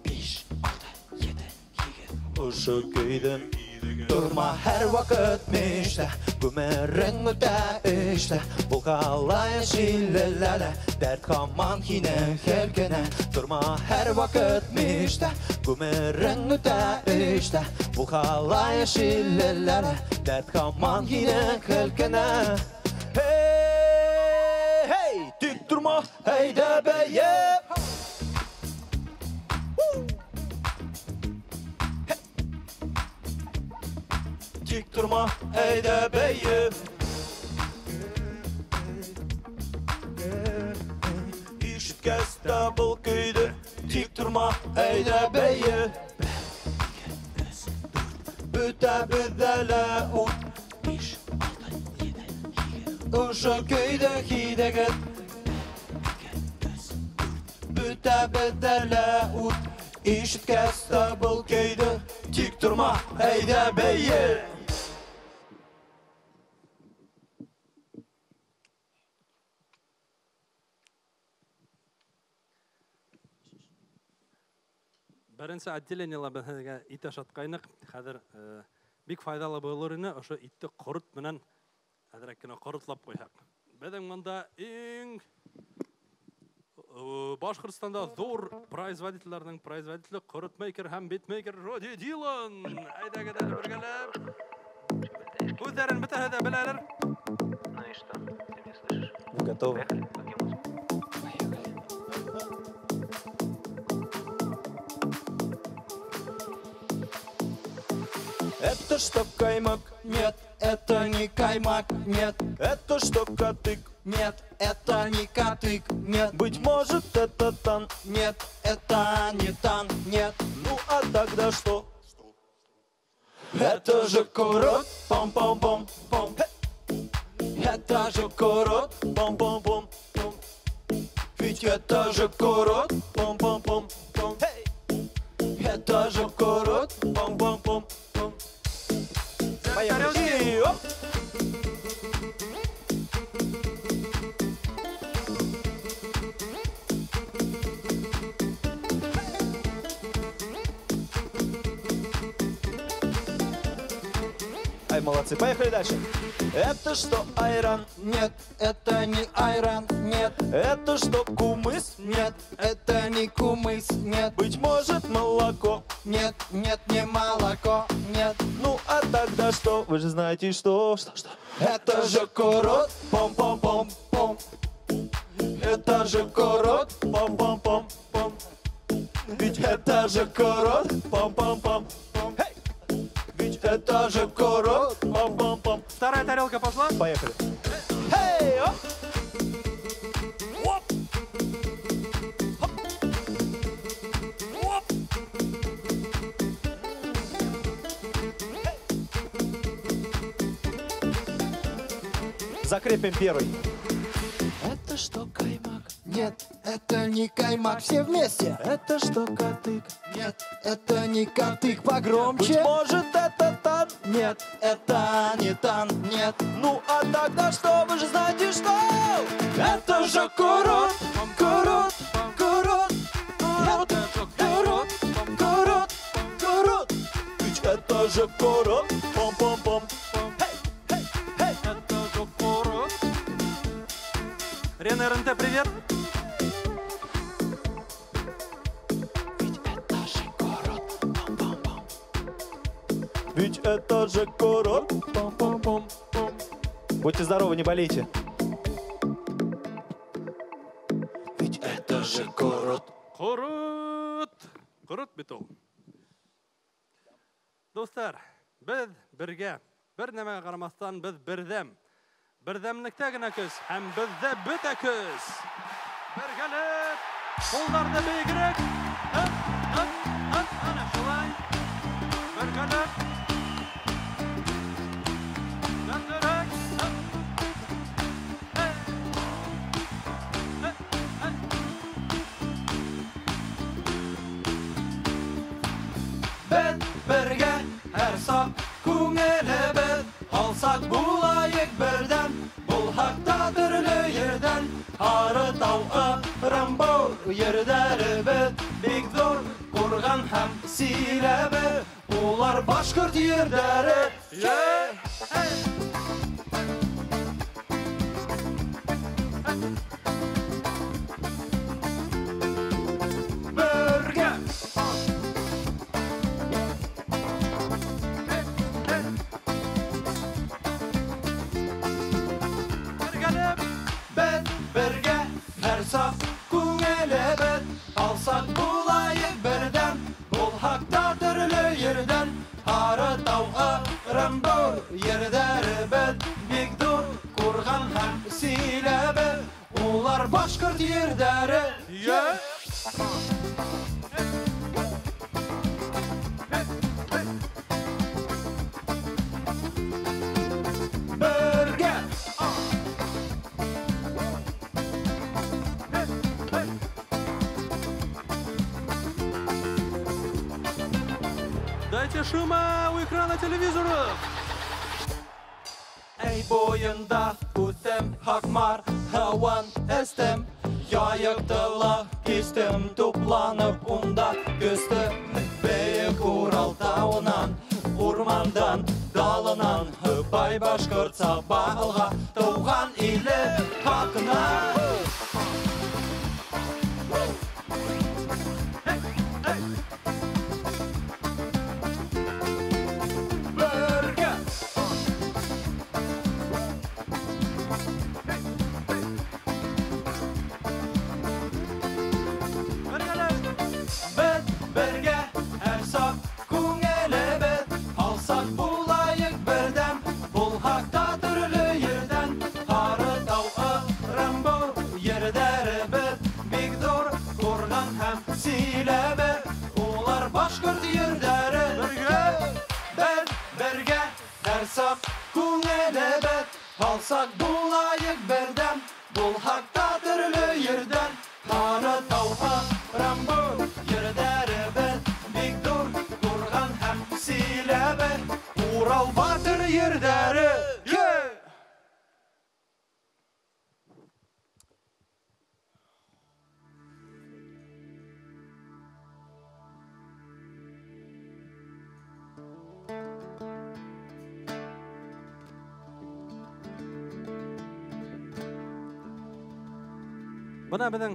5, 6, 7, 8, ошо көйҙө һөйләгеҙ. Торма һәр ваҡыт миштә, ғүмерең үтә эштә. Булғалай шиллеләлә, дәрт һаман һине һелкенә. Торма һәр ваҡыт миштә, ғүмерең үтә эштә. Булғалай шиллеләлә, дәрт һаман һине һелкенә. Hey, hey, тик торма, әйҙә бейеп. Тик торма, әйҙә бейеп. Ишеткәс тә был көйҙө, тик торма, әйҙә бейе. 1, 2, 3, 4, бөтәбеҙҙә лә ут. 5, 6, 7, 8, ошо көйҙө һөйләгеҙ. 1, 2, 3, 4, бөтәбеҙҙә лә ут. Ишеткәс тә был көйҙө, тик торма, әйҙә бейе. Беренсе отделениела беҙ һеҙгә ит ашатҡайныҡ. Хәҙер бик файҙалы булыр ине ошо итте ҡорот менән әҙерәк кенә ҡоротлап ҡуйһаҡ. Беҙҙең бында иң Башҡортостанда ҙур производителдәрҙең производителе ҡоротмейкер һәм битмейкер Роди Дилан. Әйҙәгеҙ әле бергәләп. Үҙҙәрен бөтәһе ҙә беләләр. Ну и что? Ты меня слышишь? Вы готовы? Поехали, вруби музыку. Поехали. Это что, каймак? Нет, это не каймак, нет. Это что, катык? Нет, это не катык, нет. Быть может, это тан? Нет, это не тан, нет. Ну а тогда что? Это же курот, пом-пом-пом-пом. Это же курот, пом-пом-пом-пом. Ведь это же курот, пом-пом-пом-пом. Это же курот, пом-пом-пом-пом. Поехали. И оп! Ай, молодцы. Поехали дальше. Это что, айран? Нет, это не айран, нет. Это что, кумыс? Нет, это не кумыс, нет. Быть может, молоко? Нет, нет, не молоко, нет. Ну, а тогда что? Вы же знаете, что? Что? Это же курут, пом-пом-пом-пом. Это же курут, пом-пом-пом-пом. Ведь это же курут, пом-пом-пом-пом. Ведь это же курут, пом-пом-пом. Вторая тарелка пошла? Поехали. Эй, оп! Оп! Хоп! Оп! Закрепим первый. Это что, каймак? Нет, это не каймак. Все вместе. Это что, катык? Нет, это не катык. Погромче. Быть может, это тан? Нет, это не тан, нет. Ну, а тогда что? Вы же знаете, что? Это же курут, курут, курут. Это курут, курут, курут. Ведь это же курут. Пом-пом-пом. Эй, эй, эй. Это же курут. Рена РНТ, привет. Ведь это же курут. Пом-пом-пом. Ведь это же курут. Пом-пом-пом-пом. Будьте здоровы, не болейте. Ведь это же курут. Ҡорот. Ҡорот бит ул. Дуҫтар, беҙ бергә. Бер нәмәгә ҡарамаҫтан беҙ берҙәм. Берҙәмлектә генә көс һәм беҙҙә бөтә көс. Бергәләп, ҡулдарҙы бейегерәк. Ып, ып, ып, ана шулай. Бергәләп. Дәндерәк. Ып. Эй. Эй, эй. Беҙ бергә һәр саҡ күңелебеҙ алсаҡ булайыҡ берҙәм, булһаҡ та төрлө ерҙән. Һарытау, Ырымбур ерҙәребеҙ бик ҙур, Ҡурған һәм Силәбе, улар башҡорт ерҙәре. Бергә. Бергәләп. Беҙ бергә һәр саҡ күңелебеҙ алсаҡ булайыҡ берҙәм, булһаҡ та төрлө ерҙән. Һарытау, Ырымбур ерҙәребеҙ бик ҙур, Ҡурған һәм Силәбе, улар башҡорт ерҙәре. Бергә. Дайте шума у экрана телевизоров. Эй бойында үтем Һаҡмар һыуын эстем, Яйыҡты ла кистем, тупланып унда көстө. Бейек Урал тауынан, урмандан, далынан, бай башҡорт саба алға, тыуған иле хаҡына. Бергә. Бергәләп. Беҙ бергә һәр саҡ күңелебеҙ алсаҡ булайыҡ берҙәм, булһаҡ та төрлө ерҙән. Һарытау, Ырымбур ерҙәребеҙ бик ҙур, Ҡурған һәм Силәбе, улар башҡорт ерҙәре. Бергә. Беҙ бергә һәр саҡ күңелебеҙ алсаҡ булайыҡ берҙәм, булһаҡ та төрлө ерҙән. Һарытау, Ырымбур ерҙәребеҙ бик ҙур, Ҡурған һәм Силәбе, Урал батыр ерҙәре. Бына беҙҙең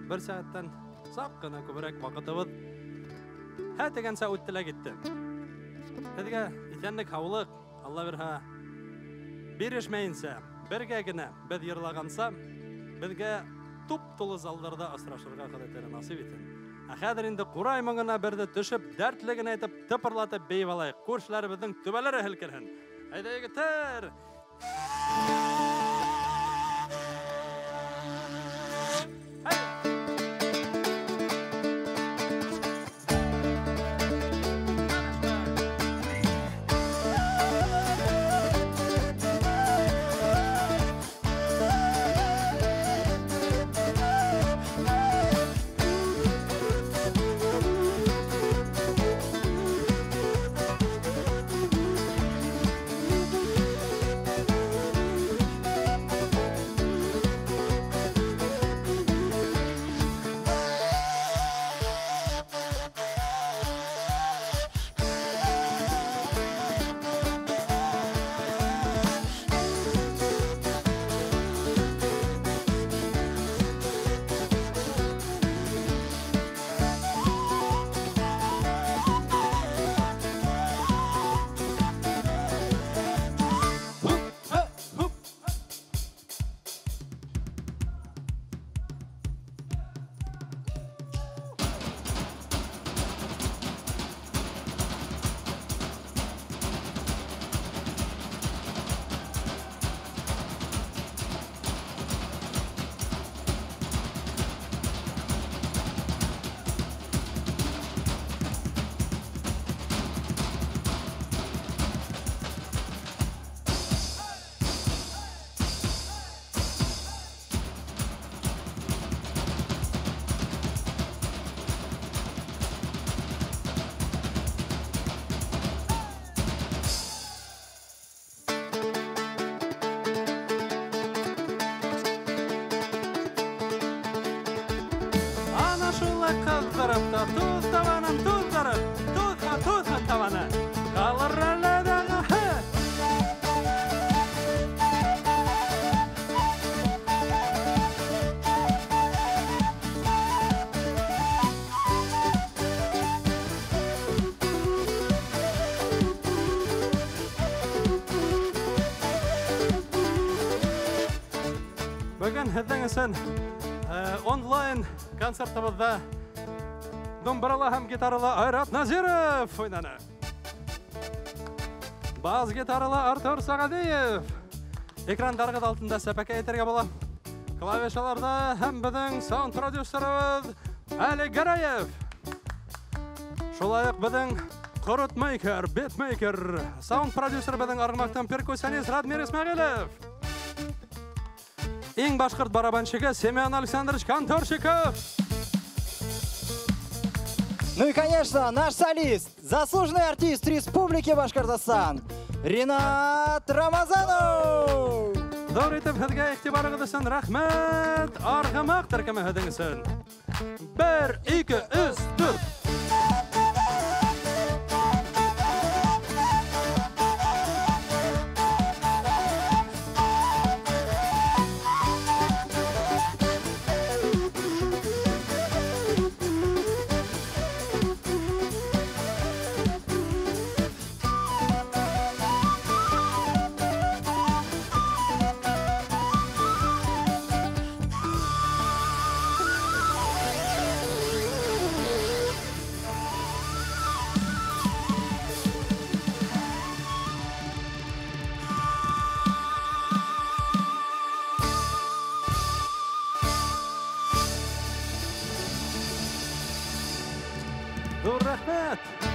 бер сәғәттән саҡ ҡына күберәк ваҡытыбыҙ һә тигәнсә үтте лә китте. Һеҙгә иҫәнлек, һаулыҡ, Алла бирһә, бирешмәйенсә, бергә генә беҙ йырлағанса, беҙгә туп-тулы залдарҙа осрашырға Хоҙай Тәғәлә насип итһен. Ә хәҙер инде ҡурай моңона берҙе төшөп, дәртле генә итеп, тыпырлатып бейеп алайыҡ. Күршеләребеҙҙең түбәләре һелкенһен. Әйҙә, егеттәр! Ҡыҙҙырып та туҙ табанын туҙҙырып, туҙһа туҙһын табаны, ҡалыр әле дағыһы. Бөгөн һеҙҙең өсөн онлайн концертыбыҙҙа домбырала һәм гитарала Айрат Назиров уйнаны. Бас гитарала Артур Сағадиев. Экрандарығыҙ алдында сәпәкә әйтергә була. Клавишаларҙа һәм беҙҙең саунд продюсерыбыҙ Али Гәрәев. Шулай уҡ беҙҙең ҡоротмейкер, битмейкер, саунд продюсер беҙҙең арғымаҡтан перкуссионист Радмир Исмәғилев. Иң башҡорт барабанщигы Семен Александрович Конторщиков. Ну и, конечно, наш солист, заслуженный артист Республики Башкортостан Ринат Рамазанов! Ҙур итеп һеҙгә иғтибарығыҙ өсөн рәхмәт! Арғымаҡ төркөмө һеҙҙең өсөн. 1, 2, 3, 4. Ҙур рәхмәт!